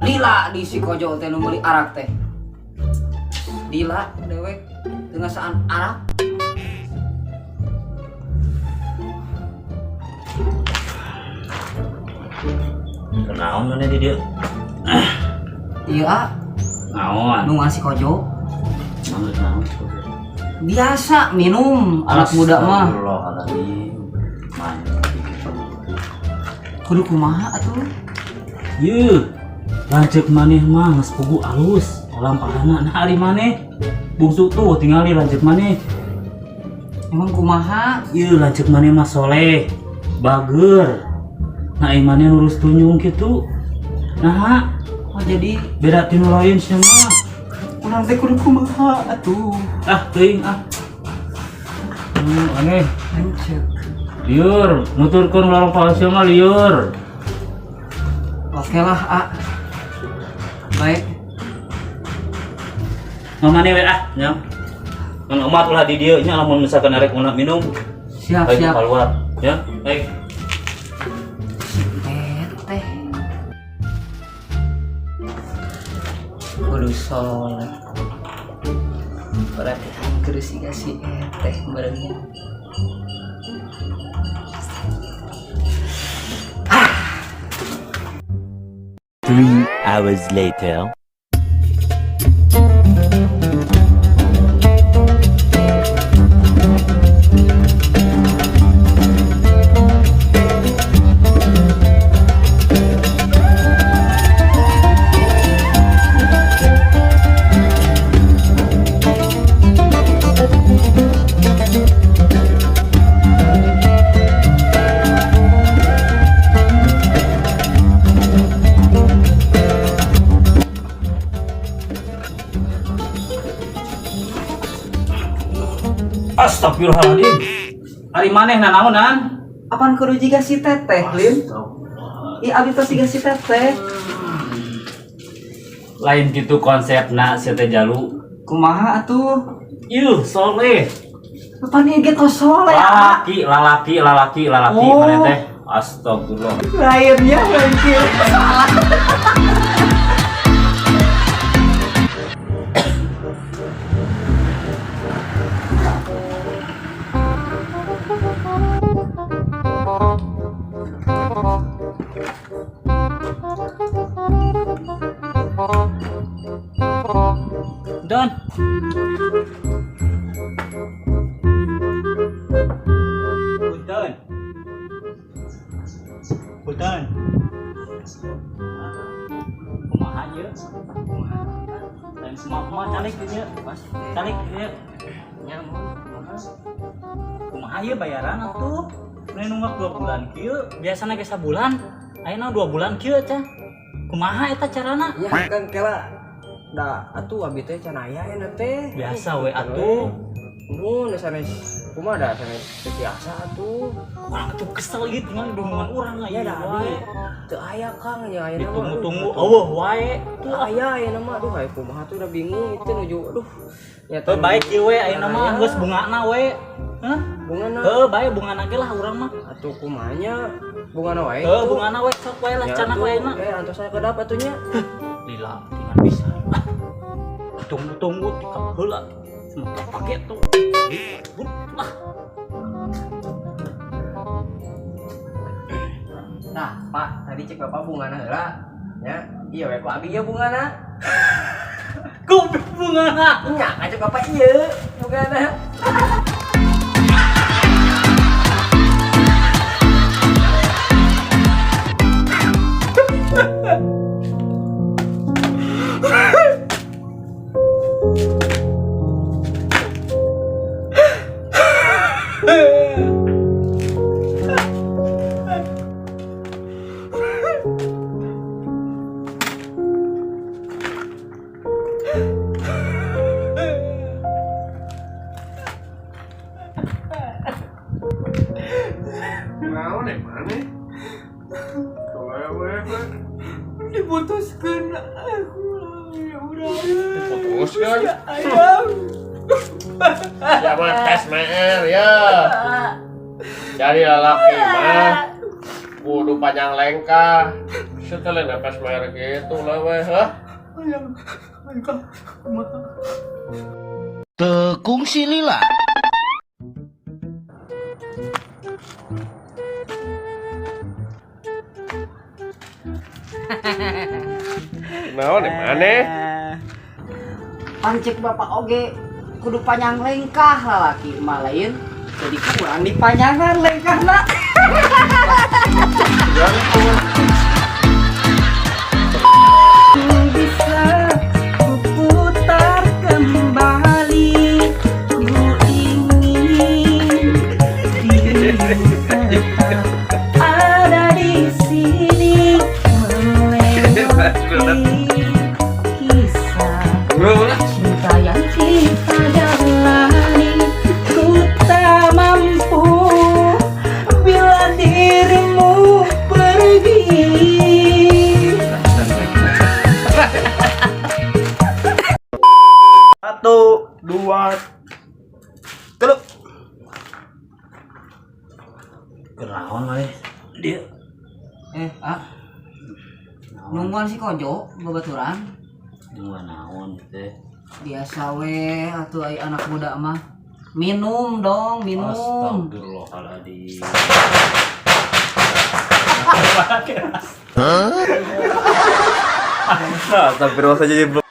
Lila di si Kojo teh nu meuli arak teh. Lila dewek teu ngasaan arak. Kenaon mana di dia? Iya, ah, Naon? nu ngasih Kojo. Naon naon? Biasa minum anak muda mah. Astagfirullahaladzim. Mana gitu. Kudu kumaha atuh? Yeuh, lanceuk maneh mah geus pugu alus, lampahana nah ari maneh. Bungsu tuh tingali lanceuk maneh. Emang kumaha? Yeuh, lanceuk maneh mah soleh, bager. Nah, ai maneh lurus tunyung kitu. Nah, Oh jadi beda tinu lain sia mah. urang teh kudu kumaha atuh? Ah, teuing ah. Aneh. Lanceuk. Liur, nuturkeun lalampahan sia mah liur. Oke lah, A. Baik. Mamane we ah, nya. Mun umat ulah di dieu nya lamun misalkan arek una minum, Siap, baik siap. keluar, ya. Baik. Si teteh. Kudu soleh. Berarti hancur sih si teteh barengnya. 3 hours later. Astagfirullahaladzim. Ari maneh nanaonan? Apaan kudu jiga si teteh, Lin? Ih, abi tos jiga si teteh. Lain gitu konsepna sia teh jalu. Kumaha atuh? Yuh, soleh. Apaan ieu ge tos soleh, A? Lalaki, lalaki, lalaki, lalaki Oh. maneh teh. Astagfirullah. Lainnya lain salah. Don. Punten. Punten. Kumaha ieu? Kumaha? Lain semua kumaha calik ieu. Calik ieu. Nya Kumaha ieu bayaran atuh? Lain nunggak 2 bulan kieu, biasana ge sabulan. Ayeuna 2 bulan kieu teh. Kumaha eta carana? Ya kan kela da atuh abi teh can aya nya teh. Biasa we atuh. Mun sanes kumaha da sanes teu biasa atuh. Urang tuh kesel ieu tinggal di dunungan urang Ya ieu da abi wae. teu aya Kang nya ayeuna mah. Ditunggu-tunggu eueuh wae. Teu aya ayeuna mah aduh aya kumaha tuh udah bingung itu nuju aduh. Ya Heuh baik ieu we ayeuna mah geus bungana we. Hah? Bungana. Heuh bae bungana ge lah urang mah. Atuh kumahanya bungana wae. Heuh bungana we sok wae lah Ya, canak atuh. we ayeuna. Antos saya kedap atuh nya. Lila tinggal bisa. Ah. Tunggu-tunggu tikap heula. Semoga pakai tuh. Lah. Nah, Pak, tadi cek Bapak bungana heula. Ya, iya we ku abi ieu bungana. Ku bungana. Nya, cek Bapak ieu bungana. Naon eh maneh? Kolewe Diputuskeun aku ya urang. diputuskeun. Ayam. Ya mah tes meer ya. Jadi lalaki mah kudu panjang lengkah. Setelah napas mer gitu lah weh, hah? Teu kungsi lila. Naon maneh? Pan cek bapak oge kudu panjang lengkah lalaki mah, lain jadi kurang dipanjangan lengkahna. Bisa ku putar kembali, ku ingin dirimu tetap ada di sini melewati kisah cinta yang kita jalani. Ku tak mampu bila dirimu pergi. Satu, dua, tilu. Kenaon maneh? Dia. Eh, ah, nungguan si Kojo babaturan. Nungguan naon teh? Biasa weh atuh, ai anak muda mah minum dong, minum. Astagfirullahaladzim. Astagfirullah saja jadi belum.